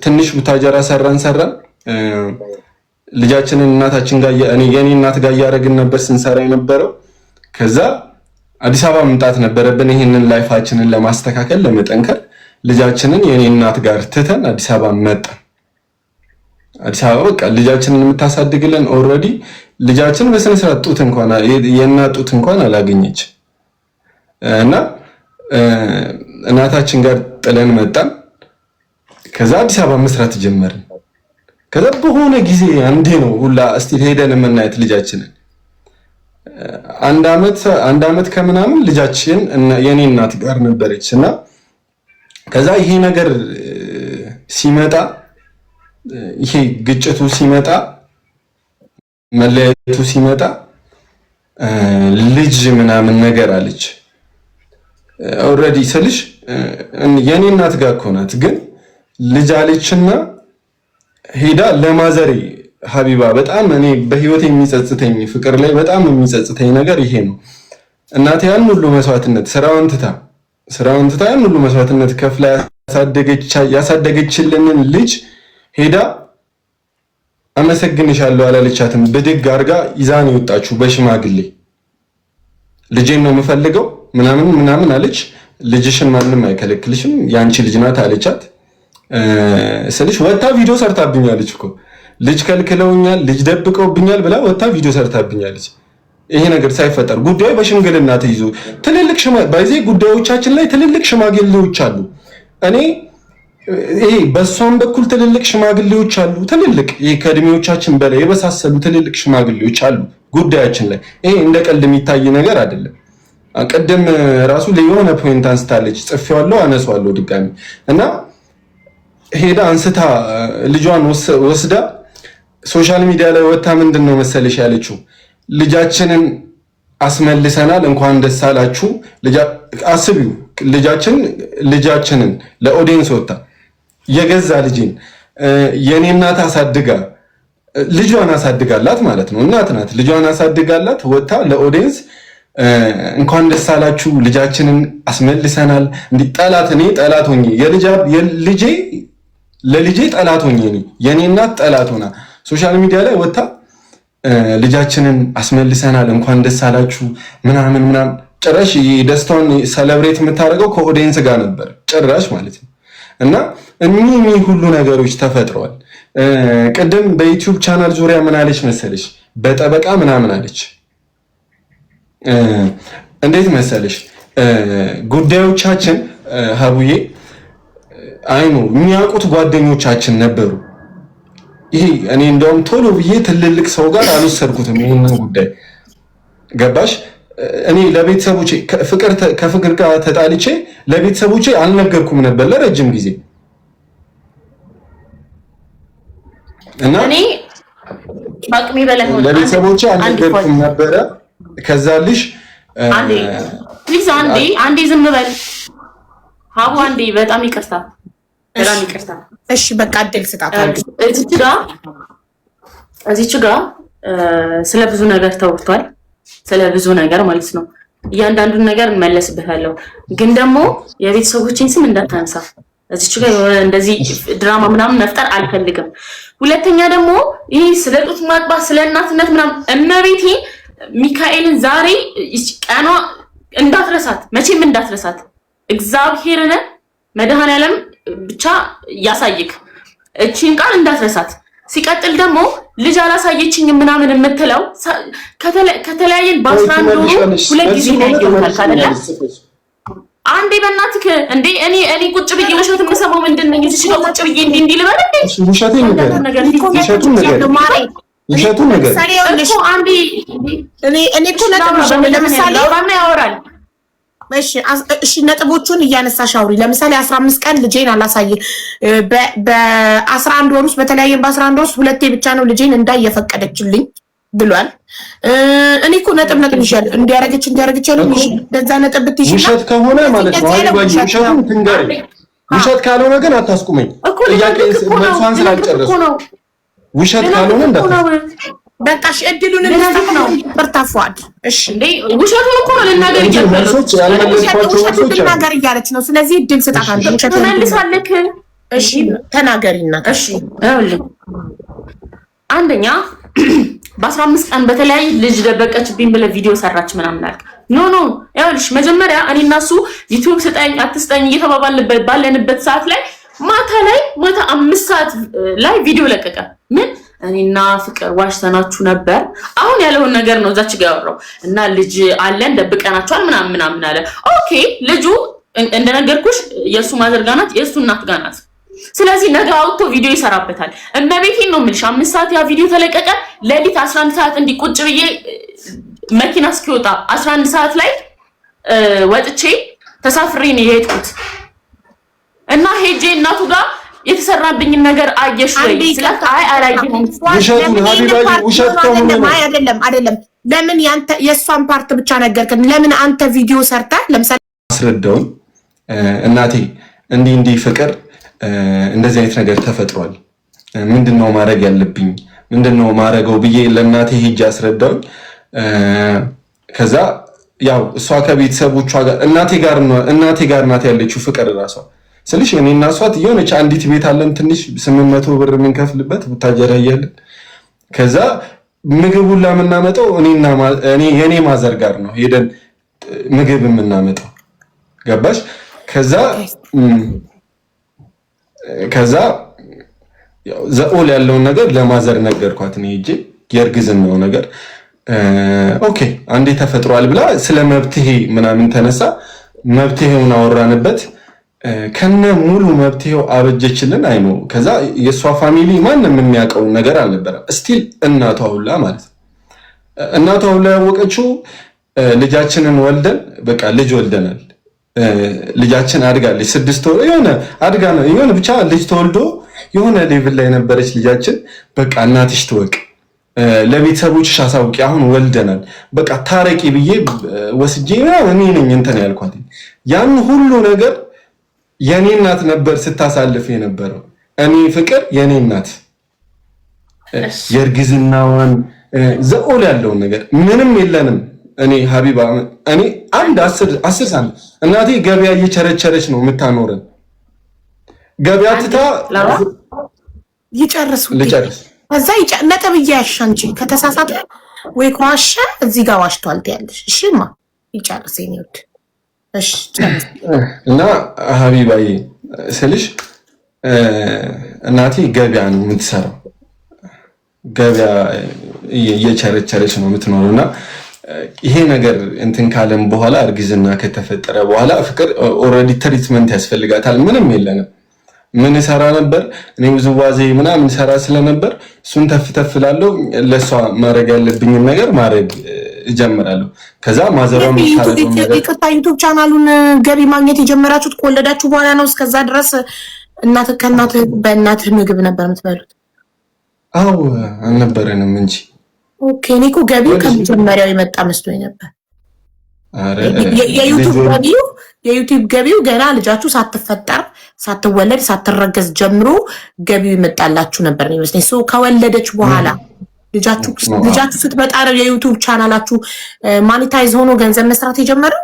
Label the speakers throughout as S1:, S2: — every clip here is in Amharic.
S1: ትንሽ ቡታጀራ ሰራን ሰራን ልጃችንን እናታችን ጋር እኔ የኔ እናት ጋር እያደረግን ነበር ስንሰራ የነበረው። ከዛ አዲስ አበባ መምጣት ነበረብን። ይሄንን life ኣችንን ለማስተካከል ለመጠንከር ልጃችንን የኔ እናት ጋር ትተን አዲስ አበባ መጣን። አዲስ አበባ በቃ ልጃችንን የምታሳድግልን already ልጃችን በስነ ስርዓት ጡት እንኳን የእናት ጡት እንኳን አላገኘች እና እናታችን ጋር ጥለን መጣን። ከዛ አዲስ አበባ መስራት ጀመርን። ከዛ በሆነ ጊዜ አንዴ ነው ሁላ እስቲ ሄደን የምናየት ልጃችንን አንድ አመት ከምናምን ልጃችን የኔ እናት ጋር ነበረች። እና ከዛ ይሄ ነገር ሲመጣ፣ ይሄ ግጭቱ ሲመጣ፣ መለያየቱ ሲመጣ ልጅ ምናምን ነገር አለች። Already ስልሽ የኔ እናት ጋር እኮ ናት፣ ግን ልጅ አለችና ሄዳ ለማዘሬ ሀቢባ፣ በጣም እኔ በህይወት የሚጸጽተኝ፣ ፍቅር ላይ በጣም የሚጸጽተኝ ነገር ይሄ ነው። እናቴ ያን ሁሉ መስዋዕትነት ስራዋን ትታ ያን ሁሉ መስዋዕትነት ከፍላ ያሳደገችልንን ልጅ ሄዳ አመሰግንሻለሁ አላለቻትም። ብድግ አድርጋ ይዛን የወጣችሁ በሽማግሌ። ልጄን ነው የምፈልገው ምናምን ምናምን አለች። ልጅሽን ማንም አይከለክልሽም፣ የአንቺ ልጅ ናት አለቻት። ስልሽ ወታ ቪዲዮ ሰርታብኛለች እኮ። ልጅ ከልክለውኛል፣ ልጅ ደብቀውብኛል ብላ ወታ ቪዲዮ ሰርታብኛለች። ይሄ ነገር ሳይፈጠር ጉዳዩ በሽምግልና ተይዞ ትልልቅ በዚህ ጉዳዮቻችን ላይ ትልልቅ ሽማግሌዎች አሉ። እኔ ይሄ በእሷም በኩል ትልልቅ ሽማግሌዎች አሉ። ትልልቅ ይሄ ከእድሜዎቻችን በላይ የበሳሰሉ ትልልቅ ሽማግሌዎች አሉ ጉዳያችን ላይ። ይሄ እንደ ቀልድ የሚታይ ነገር አይደለም። ቅድም ራሱ የሆነ point አንስታለች፣ ጽፌዋለሁ፣ አነሳዋለሁ ድጋሚ። እና ሄዳ አንስታ ልጇን ወስዳ social media ላይ ወታ ምንድን ነው መሰለሽ ያለችው? ልጃችንን አስመልሰናል፣ እንኳን ደስ አላችሁ። አስቢው፣ ልጃችንን ለ audience ወታ የገዛ ልጄን የኔ እናት አሳድጋ፣ ልጇን አሳድጋላት ማለት ነው። እናት ናት፣ ልጇን አሳድጋላት ወታ ለ audience እንኳን ደስ አላችሁ፣ ልጃችንን አስመልሰናል። እንዲህ ጠላት፣ እኔ ጠላት ሆኜ፣ የልጄ ለልጄ ጠላት ሆኜ፣ እኔ የኔ እናት ጠላት ሆና social media ላይ ወታ ልጃችንን አስመልሰናል፣ እንኳን ደስ አላችሁ ምናምን ምናምን። ጭራሽ ደስታውን celebrate የምታደርገው ከ audience ጋር ነበር ጭራሽ ማለት ነው። እና እኒህ ሁሉ ነገሮች ተፈጥረዋል። ቅድም በ YouTube channel ዙሪያ ምን አለች መሰለሽ? በጠበቃ ምናምን አለች። እንዴት መሰለሽ ጉዳዮቻችን ሀቡዬ፣ አይኑ የሚያውቁት ጓደኞቻችን ነበሩ። ይሄ እኔ እንደውም ቶሎ ብዬ ትልልቅ ሰው ጋር አልወሰድኩትም ይህንን ጉዳይ፣ ገባሽ? እኔ ለቤተሰቦቼ ከፍቅር ጋር ተጣልቼ ለቤተሰቦቼ አልነገርኩም ነበር ለረጅም ጊዜ እና
S2: በአቅሜ በላይ ሆነ።
S1: ለቤተሰቦቼ አልነገርኩም ነበረ። ከዛ ልሽ
S2: አንዴ please፣ አንዴ አንዴ ዝም በል ሀቡ፣ አንዴ። በጣም ይቅርታ፣ በጣም ይቅርታ።
S3: እሺ በቃ እድል ስጣት። አንዴ።
S2: እዚች ጋ ስለ ብዙ ነገር ተወርቷል። ስለ ብዙ ነገር ማለት ነው። እያንዳንዱን ነገር እንመለስበታለሁ። ግን ደግሞ የቤተሰቦችን ስም እንዳታነሳ። እዚች ጋር የሆነ እንደዚህ ድራማ ምናምን መፍጠር አልፈልግም። ሁለተኛ ደግሞ ይህ ስለ ጡት ማጥባት፣ ስለ እናትነት ምናምን፣ እመቤቴ ሚካኤልን ዛሬ ቀኗ እንዳትረሳት፣ መቼም እንዳትረሳት። እግዚአብሔርን መድኃኔዓለም ብቻ ያሳይክ፣ እቺን ቃል እንዳትረሳት። ሲቀጥል ደግሞ ልጅ አላሳየችኝም ምናምን የምትለው ከተለያየን በ11 ወሩ ሁለት ጊዜ ነው ያየሁት አይደለ? አንዴ በእናትህ እንዴ፣ እኔ ቁጭ ብዬ ውሸት የምሰማው ምንድን ነኝ? እዚህ ጋር ቁጭ ብዬ እንዲህ እንዲህ ልበል እንዴ?
S1: ውሸቴን ንገሪኝ፣ ውሸቱን ንገሪኝ፣ ውሸቱን ንገሪኝ።
S2: እኮ አንዴ
S3: እኔ እኮ ነጥብ ለምሳሌ
S2: ላውራና ያወራል።
S3: እሺ፣ ነጥቦቹን እያነሳሽ አውሪ። ለምሳሌ 15 ቀን ልጄን አላሳየ፣ በ11 ወር ውስጥ፣ በተለያየን በ11 ወር ውስጥ ሁለቴ ብቻ ነው ልጄን እንዳይ የፈቀደችልኝ ብሏል። እኔ እኮ ነጥብ ነጥብ ይሻል፣ እንዲያረገች እንዲያረገች ያለው እንደዛ ነጥብ ብትይሽ።
S1: ውሸት ከሆነ ማለት ነው ውሸቱን ትንገሪኝ። ውሸት ካልሆነ ግን አታስቁመኝ። ጥያቄ መልሷን ስላልጨረስኩ ውሸት ካልሆነ እንዳታስቁመኝ።
S3: በቃ እሺ፣ እድሉን እንስጣት ነው። ይቅርታ ፉአድ። እሺ።
S2: እንዴ ውሸቱን እኮ ነው ልናገር
S1: መልሶች ያልመለስኳቸው
S3: ውሸቱን
S1: መልሶች አሉ።
S3: ልናገር እያለች ነው። ስለዚህ እድል ስጣት። አንተ ውሸቱን
S2: ትመልሳለህ።
S3: እሺ ተናገሪና።
S2: እሺ አንደኛ በ15 ቀን በተለያየ ልጅ ደበቀችብኝ ብለህ ቪዲዮ ሰራች ምናምን አልክ። No no፣ ይኸውልሽ መጀመሪያ እኔ እና እሱ ዩቲዩብ ስጠኝ አትስጠኝ እየተባባልንበት ባለንበት ሰዓት ላይ ማታ ላይ ማታ 5 ሰዓት ላይ ቪዲዮ ለቀቀ። ምን እኔና ፍቅር ዋሽተናችሁ ነበር። አሁን ያለውን ነገር ነው እዛች ጋር ያወራው እና ልጅ አለን ደብቀናቸዋል ምናምን ምናምን አለ። Okay፣ ልጁ እንደነገርኩሽ የእሱ mother ጋር ናት፣ የእሱ እናት ጋር ናት። ስለዚህ ነገ አውጥቶ ቪዲዮ ይሰራበታል። እመቤቴን ነው የምልሽ። 5 ሰዓት ያ ቪዲዮ ተለቀቀ። ሌሊት 11 ሰዓት እንዲህ ቁጭ ብዬ መኪና እስኪወጣ 11 ሰዓት ላይ ወጥቼ ተሳፍሬ ነው የሄድኩት እና ሄጄ እናቱ ጋር የተሰራብኝን ነገር አየሽ ወይ ስላት አይ አላየሁም።
S3: አይደለም አይደለም። ለምን ያንተ የእሷን part ብቻ ነገርክን? ለምን አንተ ቪዲዮ ሰርተህ ለምሳሌ
S1: አስረዳውን እናቴ እንዲህ እንዲህ ፍቅር እንደዚህ አይነት ነገር ተፈጥሯል፣ ምንድነው ማድረግ ያለብኝ፣ ምንድነው ማድረገው ብዬ ለእናቴ ሄጄ አስረዳውኝ። ከዛ ያው እሷ ከቤተሰቦቿ ጋር እናቴ ጋር ናት ያለችው ፍቅር እራሷ ስልሽ እኔ እና እሷ የሆነች አንዲት ቤት አለን ትንሽ 800 ብር የምንከፍልበት ቡታጀራ እያለን። ከዛ ምግቡን የምናመጣው እኔና እኔ የኔ mother ጋር ነው ሄደን ምግብ የምናመጣው፣ ገባሽ? ከዛ ዘኦል ያለውን ነገር ለ mother ነገርኳት። እኔ ሄጄ የእርግዝናው ነገር okay አንዴ ተፈጥሯል ብላ ስለ መብትሄ ምናምን ተነሳ። መብትሄውን አወራንበት። ከነ ሙሉ መብትሄው አበጀችልን። አይ ነው ከዛ የእሷ family ማንም የሚያውቀውን ነገር አልነበረም። Still እናቷ ሁላ ማለት ነው። እናቷ ሁላ ያወቀችው ልጃችንን ወልደን በቃ ልጅ ወልደናል፣ ልጃችን አድጋለች፣ 6 ወር የሆነ አድጋ ነው የሆነ ብቻ ልጅ ተወልዶ የሆነ level ላይ ነበረች ልጃችን። በቃ እናትሽ ትወቅ፣ ለቤተሰቦችሽ አሳውቂ፣ አሁን ወልደናል፣ በቃ ታረቂ ብዬ ወስጄ እኔ ነኝ እንትን ያልኳት። ያን ሁሉ ነገር የኔ እናት ነበር ስታሳልፍ የነበረው። እኔ ፍቅር የኔ እናት የእርግዝናዋን ዘኦል ያለውን ነገር ምንም የለንም። እኔ ሀቢባ እኔ አንድ 10 ሳንቲም እናቴ ገበያ እየቸረቸረች ነው የምታኖረን። ገበያ ትታ
S3: ይጨርሱ።
S1: ልጨርስ።
S3: ከዛ ነጥብ እያያሽ አንቺ ከተሳሳተ ወይ ከዋሸ እዚህ ጋር ዋሽቷል ትያለሽ። እሺማ ይጨርስ የኔ ውድ። እሺ ጨርስ።
S1: እና ሀቢባዬ ስልሽ እናቴ ገበያ ነው የምትሰራው፣ ገበያ እየቸረቸረች ነው የምትኖረው። እና ይሄ ነገር እንትን ካለም በኋላ እርግዝና ከተፈጠረ በኋላ ፍቅር already treatment ያስፈልጋታል። ምንም የለንም። ምን ሰራ ነበር እኔ ውዝዋዜ ምናምን ሰራ ስለነበር እሱን ተፍ ተፍ እላለሁ። ለእሷ ማድረግ ያለብኝን ነገር ማድረግ እጀምራለሁ። ከዛ ማዘሯ
S3: ይቅርታ፣ ዩቱብ ቻናሉን ገቢ ማግኘት የጀመራችሁት ከወለዳችሁ በኋላ ነው? እስከዛ ድረስ እናት ከእናትህ በእናትህ ምግብ ነበር የምትበሉት?
S1: አዎ አልነበረንም እንጂ።
S3: Okay፣ እኔ እኮ ገቢው ከመጀመሪያው የመጣ መስሎኝ ነበር። የዩቲዩብ ገቢው ገና ልጃችሁ ሳትፈጠር፣ ሳትወለድ፣ ሳትረገዝ ጀምሮ ገቢው ይመጣላችሁ ነበር ነው ይመስለኝ። So ከወለደች በኋላ ልጃችሁ ስትመጣ ነው የዩቲዩብ ቻናላችሁ monetize ሆኖ ገንዘብ መስራት የጀመረው?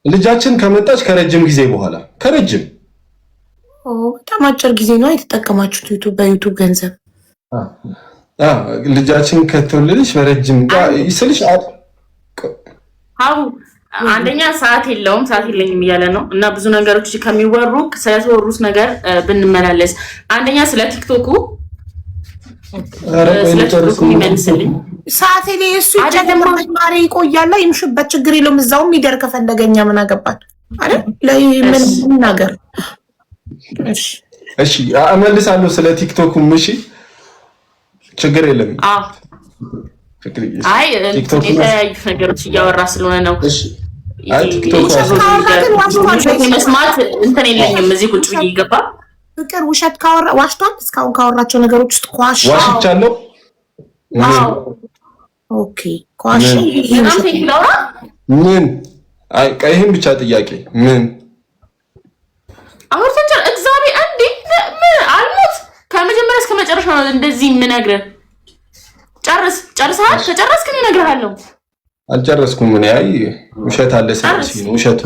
S1: ልጃችን ከመጣች ከረጅም ጊዜ በኋላ ከረጅም
S3: በጣም አጭር ጊዜ ነው የተጠቀማችሁት ዩቱብ በዩቱብ ገንዘብ።
S1: ልጃችን ከተወለደች በረጅም ስልሽ
S2: አቡ አንደኛ ሰዓት የለውም፣ ሰዓት የለኝም እያለ ነው። እና ብዙ ነገሮች ከሚወሩ ስለተወሩት ነገር ብንመላለስ፣ አንደኛ ስለ ቲክቶኩ የሚመልስልኝ።
S3: ሰዓት ላይ እሱ ይጨምርበት ማሬ፣ ይቆያል፣ ይምሽበት፣ ችግር የለውም። እዛውም ይደር ከፈለገ፣ እኛ ምን አገባን አይደል? ለምን ነገር።
S1: እሺ እመልሳለሁ ስለ ቲክቶኩም። እሺ ችግር የለም።
S2: አይ የተለያዩ ነገሮች እያወራ ስለሆነ ነው። መስማት እንትን የለኝም እዚህ ቁጭ ብዬ ይገባ።
S3: ፍቅር ውሸት ካወራ ዋሽቷል። እስካሁን ካወራቸው ነገሮች ውስጥ ከዋሸ
S1: ዋሽቻለሁ።
S3: Okay ከዋሸ
S1: ምን ይህን ብቻ ጥያቄ ምን
S2: አሁን እግዚአብሔር እንዴ አልሞት ከመጀመሪያ እስከ መጨረሻ ነው እንደዚህ የምነግርህ። ጨርስ። ጨርሰሃል? ከጨረስክ እኔ እነግርሃለሁ።
S1: አልጨረስኩም። ምን አይ ውሸት አለ ስልሽ ነው ውሸቱ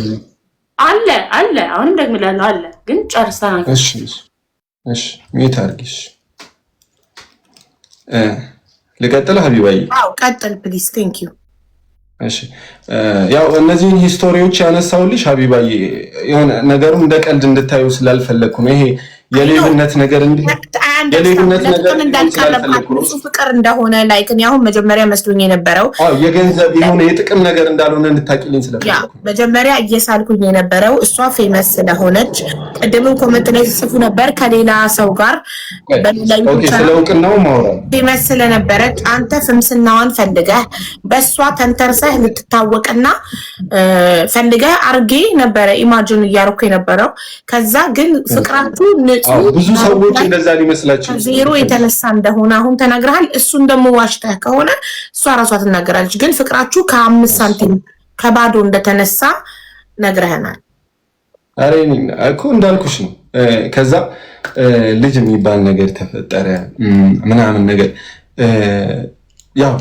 S2: አለ አለ። አሁንም ደግሜልሃለሁ አለ፣ ግን ጨርስ ተናገር።
S1: እሺ። እሺ mute አድርጊሽ። ልቀጥል ሀቢባዬ?
S3: አዎ ቀጥል please። Thank you።
S1: እሺ፣ ያው እነዚህን history ዎች ያነሳውልሽ ሀቢባዬ የሆነ ነገሩ እንደ ቀልድ እንድታዩ ስላልፈለግኩ ነው። ይሄ የሌብነት ነገር እንዲህ የሌብነት ነገር
S3: እንዳልቀረብካት ንጹህ ፍቅር እንደሆነ፣ like እኔ አሁን መጀመሪያ መስሎኝ የነበረው
S1: የገንዘብ የሆነ የጥቅም ነገር እንዳልሆነ እንድታቂልኝ ስለፈለግኩ።
S3: መጀመሪያ እየሳልኩኝ የነበረው እሷ famous ስለሆነች፣ ቅድምም comment ላይ ሲጽፉ ነበር ከሌላ ሰው ጋር በሌላ
S1: ስለ እውቅናው ማውራት
S3: famous ስለነበረች አንተ ፍምስናዋን ፈልገህ በእሷ ተንተርሰህ ልትታወቅና ፈልገህ አርጌ ነበረ imagine እያደረኩ የነበረው። ከዛ ግን ፍቅራችሁ ንጹህ
S1: ብዙ ሰዎች እንደዛ ሊመስላቸው
S3: ዜሮ የተነሳ እንደሆነ አሁን ተናግረሃል። እሱን ደግሞ ዋሽተህ ከሆነ እሷ ራሷ ትናገራለች። ግን ፍቅራችሁ ከ5 ሳንቲም ከባዶ እንደተነሳ ነግረህናል።
S1: አረ እኮ እንዳልኩሽ ነው። ከዛ ልጅ የሚባል ነገር ተፈጠረ ምናምን ነገር፣ ያው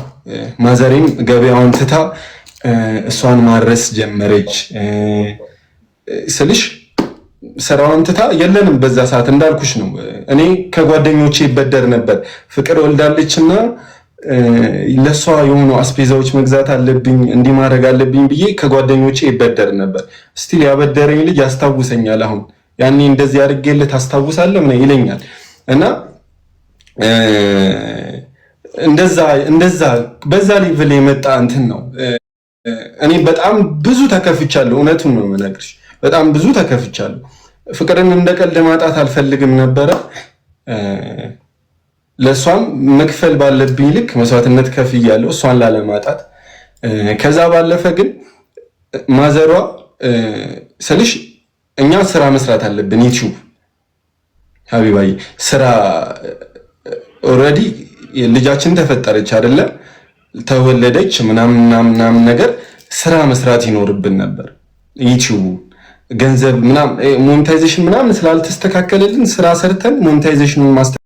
S1: ማዘሬም ገበያውን ትታ እሷን ማድረስ ጀመረች ስልሽ ስራዋን ትታ የለንም። በዛ ሰዓት እንዳልኩሽ ነው። እኔ ከጓደኞቼ ይበደር ነበር። ፍቅር ወልዳለች እና ለእሷ የሆኑ አስቤዛዎች መግዛት አለብኝ፣ እንዲህ ማድረግ አለብኝ ብዬ ከጓደኞቼ ይበደር ነበር። Still ያበደረኝ ልጅ ያስታውሰኛል። አሁን ያኔ እንደዚህ አድርጌልህ ታስታውሳለህ ምናምን ይለኛል። እና እንደዛ እንደዛ በዛ level የመጣ እንትን ነው። እኔ በጣም ብዙ ተከፍቻለሁ። እውነቱን ነው የምነግርሽ። በጣም ብዙ ተከፍቻለሁ። ፍቅርን እንደ ቀልድ ማጣት አልፈልግም ነበረ። ለእሷም መክፈል ባለብኝ ልክ መስዋዕትነት ከፍያለሁ እሷን ላለማጣት። ከዛ ባለፈ ግን ማዘሯ ስልሽ እኛ ስራ መስራት አለብን። YouTube ሀቢባዬ ስራ already ልጃችን ተፈጠረች አይደለ? ተወለደች ምናምን ምናምን ነገር ስራ መስራት ይኖርብን ነበር። YouTube ገንዘብ ምናምን monetization ምናምን ስላልተስተካከለልን ስራ ሰርተን monetization ኑን ማስተካከል